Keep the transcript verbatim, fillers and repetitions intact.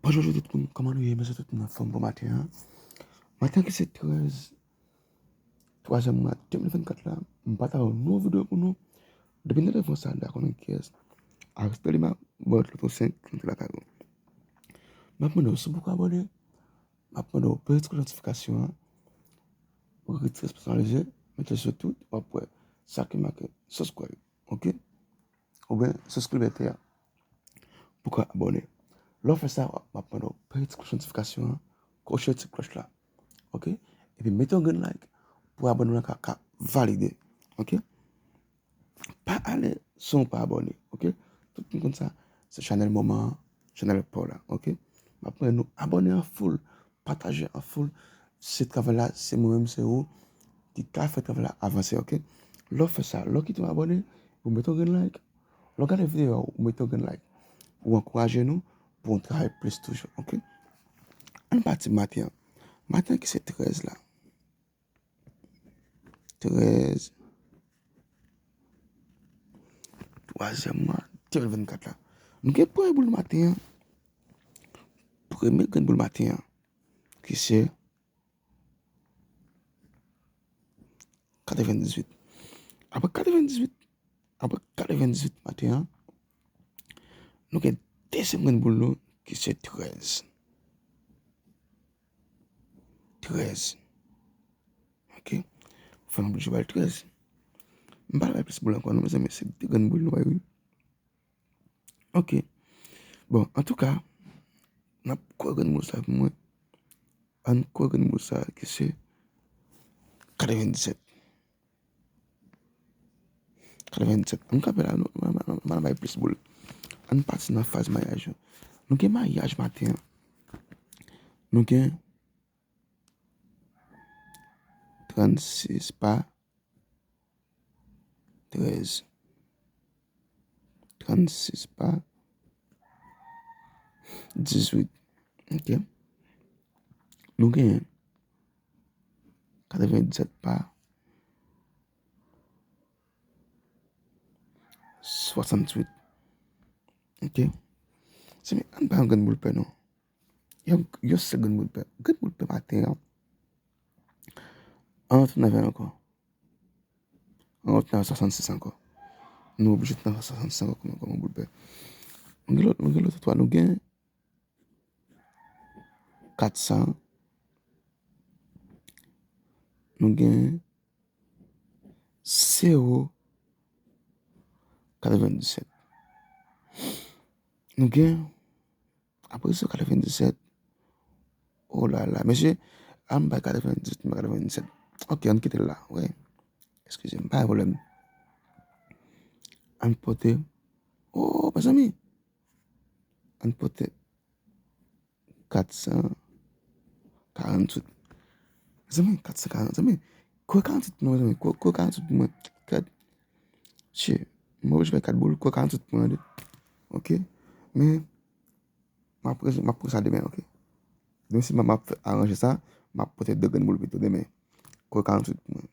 Bonjou tout moun, kòman nou ye? M swete tout moun anfòm pou maten an. Maten an ki se trèz twazyèm mwa de mil vennkat la, m pa ta yon nouvo videyo pou nou. Depi nan devan sa, la konnen kiyès. Aristide Lima, bòt loto senk, rantre lakay ou. M ap mande w si w poko abòne, m ap mande w peze ti kloch notifikasyon an, retire responsabilize, mete l sou tout, w ap wè sa ki make subscribe, oke? Oubyen subscribe a. Poko abòne. Lè w fè sa, w ap mande w peze ti kloch notifikasyon an, koche ti kloch la. Oke? Epi mete yon grenn like pou abònman an ka, ka valide. Oke? Pa ale san w pa abòne. Oke? Tout moun konn sa, se chanèl moman an, chanèl pa w la. Oke? M ap mande nou abòne an foul, pataje an foul. Se travay la, se mwen menm, se ou ki ka fè travay la avanse, oke? Lè w fè sa, lè w kite yon abòne, ou mete yon grenn like. Lè w gade videyo a, ou mete yon grenn like. Ou ankouraje nou pou n travay plis toujou, oke? Ann pati maten an. Maten an ki se trèz la. Trèz. Twazyèm mwa de mil vennkat la. Nou gen premye boul maten an. Premye grenn boul maten an. Ki se katrevenndizwit. Apre katrevenndizwit, apre katrevenndizwit maten an, nou gen dezyèm grenn boul nou ki se trèz. Trèz. Oke? Fò n oblije bay trèz. M pa bay plis boul ankò non, mezanmi, se de grenn boul nou bay, wi. Oke. Bon, antouka, n ap kore grenn boul sa pou mwen. Ann kore grenn boul sa ki se katrevenndisèt. Katrevenndisèt. Ann kanpe la, nou, nou, nou, nou, nou bay plis boul. Ann pati nan faz maryaj yo. Nou gen maryaj maten an. Nou gen trannsis pa trèz. Trannsis pa dizwit. Oke. Nou gen katrevenndisèt pa swasannwit. Oke. Se men, ann pa yon grenn boul pè non. Yon, yon sèl grenn boul pè. Grenn boul pè maten an. An, tounen avè l ankò. An, tounen avè swasannsis ankò. Nou oblije tounen avè swasannsis ankò kòman, kòman boul pè. Nou gen lòt, nou gen lòt twa, nou gen katsan. Nou gen zewo katrevenndisèt. Nou gen Apre sa, katrevenndisèt. Oh la la, mesye, ann bay katrevenndisèt, ann bay katrevenndisèt. Oke, ann kite l la, wi. Eskize m, pa gen pwoblèm. Ann pote, oh, mezanmi. Ann pote katsan karannwit. Mezanmi, katsan karannwit, mezanmi. Kore karannwit pou mwen, mezanmi. Kore, kore karannwit pou mwen. Kat. Che, mwen oblije bay kat boul, kore karannwit pou mwen, tande. Oke? Men, M ap pre-, m ap pran sa demen, oke? Demen si m ap fè aranje sa, m ap pote de grenn boul pito demen. Kore karannwit pou mwen.